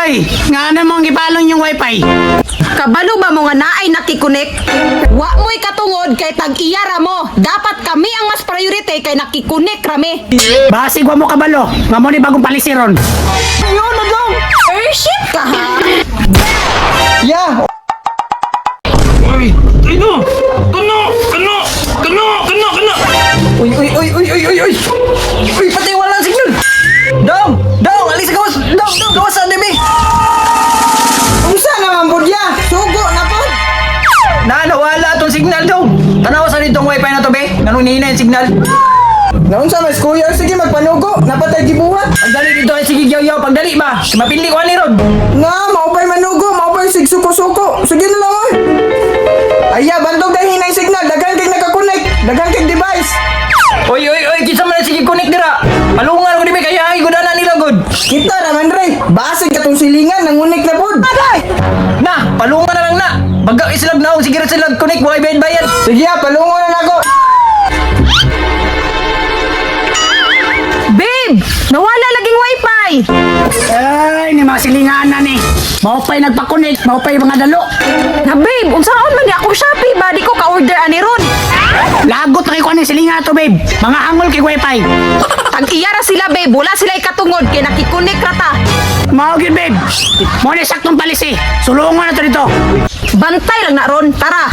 Oy, nga na mong gipalong yung wifi? Kabalo ba mo nga naay nakikunik? Wa mo'y katungod kay tag-iya ra mo. Dapat kami ang mas priority kay nakikunik rami. Basig wa mo kabalo, nga mo ni bagong palisiron. Yun na, dong! Shit ka ha? Ya! Uy, ay no! Kano! Kano! Kano! Kano! Kano! Uy, uy, uy, uy, uy, uy, uy! Uy, pati wala ang signal! Dong! Dong! Alis sa gawas! Dong! Dong! Gawas sa DB! Unsa naman po ya? Sugo na po! Na, nawala itong signal, dong! Tanawa sa ditong wifi na to, be! Nganong nihina yung signal? Naunsa mas kuya, sige magpanugo, napatay gibuhat. Pagdali dito ay sige yaw yaw, pagdali ba? Mapili ko ani ron. Na, maupay manugo, maupay sig suko-suko. Sige na lang oy. Aya, bantog dahil hinay signal, daghan kay nakakonect, daghan kay device. Oy, oy, oy, kinsa man ang sige connect dira? Palungan ko di ba kaya ay gudana nila gud. Kita raman re, basig katong silingan nangunik na pod. Na, palungan na lang na. Baga islag na sige ra sila connect wa bayad bayad. Sige ah, palungo na nako. Babe, nawala laging wifi. Ay, ni mga silingan na ni. Mao pa'y nagpakunik, mao pa'y mga dalo. Na babe, unsaon man ni akong Shopee ba di ko ka-order ani ron? Lagot na kay kuan ni silingan to, babe. Mga angol kay wifi. Tag-iya ra sila babe, wala sila katungod kay nakikunik ra ta. Mao gyud, babe. Mo ni saktong palisi. Sulungan na to dito. Bantay lang na ron, tara.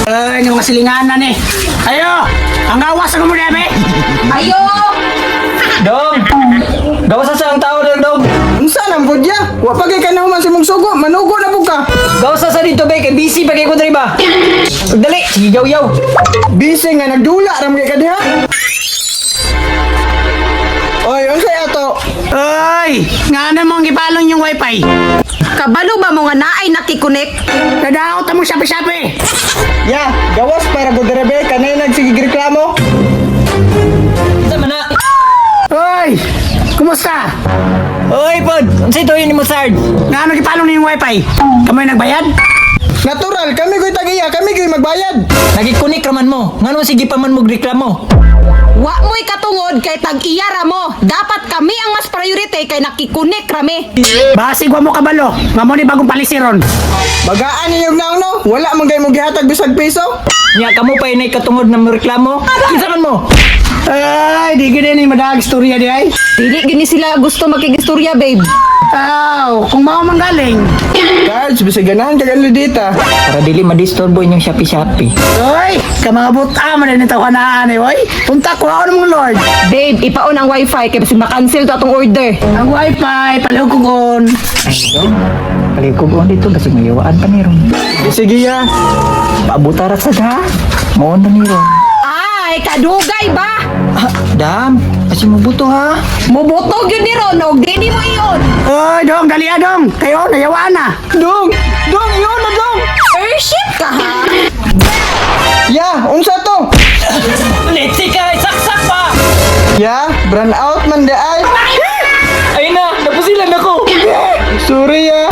Ay, ni mga silingan na ni. Ayo, ang gawas sa mo be. Ayo! Dong. Gawas sa ang tao dong, dong. Unsa nang pod ya? Wa pa kay kanahuman si mong sugo, manugo na pud ka. Gawas sa dito be kay busy pa kay ko diri ba. Pagdali, sige yaw yaw. Busy nga nagdula ra man kay ka diha. Oy, unsa ato? Ay, nga na mong gipalong yung wifi? Kabalo ba mo nga naay nakikunik? Nadaot mo sabi-sabi. Ya, gawas para gud dire be, kanay nagsige reklamo. Unsa man na? Oy, kumusta? Oy, pod. Unsa ito yun ni Mozart? Nga ano gipalong ni yung wifi? Kamoy nagbayad? Natural, kami ko'y tag-iya, kami ko'y magbayad. Nagikunik raman mo. Ngano sige pa man mo reklamo? Wa mo'y katungod kay tag-iya ra mo. Dapat kami ang mas priority kay nakikunik rami. Basig wa mo kabalo, nga mo ni bagong palisiron. Bagaan ninyong naong no, wala man kay mo gihatag bisag piso. Nya kamo pa inay katungod na mo reklamo? Kinsa man mo? Ay, di gid ni madag istorya di ay. Dili gini sila gusto makigistorya, babe. Aw, kung mao man galing. Cards, bisag ganahan kag dita. Para dili madisturbo inyong Shopee Shopee. Oy, ka mga buta man ni tawanan eh, oy. Punta ko ako ng mga lord. Babe, ipaon ang wifi kay basig makancel to atong order. Ang wifi palihog ko gon. Ay, dong. Palikog on dito kasi mayawaan pa ni ron. Sige ya. Paabutarak sa ha. Mo na ni ron. Ay, kadugay ba? Ah, dam. Kasi mabuto ha. Mubotog yun ni Ron, og di ni mo iyon. Oy, dong dali ah, dong. Kayo nayawaan na. Dong, dong, iyon na dong. Shit ka ha? Ya, unsa to? Let's ka, saksak pa. Ya, brand out man di ay. Ay na, napusilan ako. Sorry ya.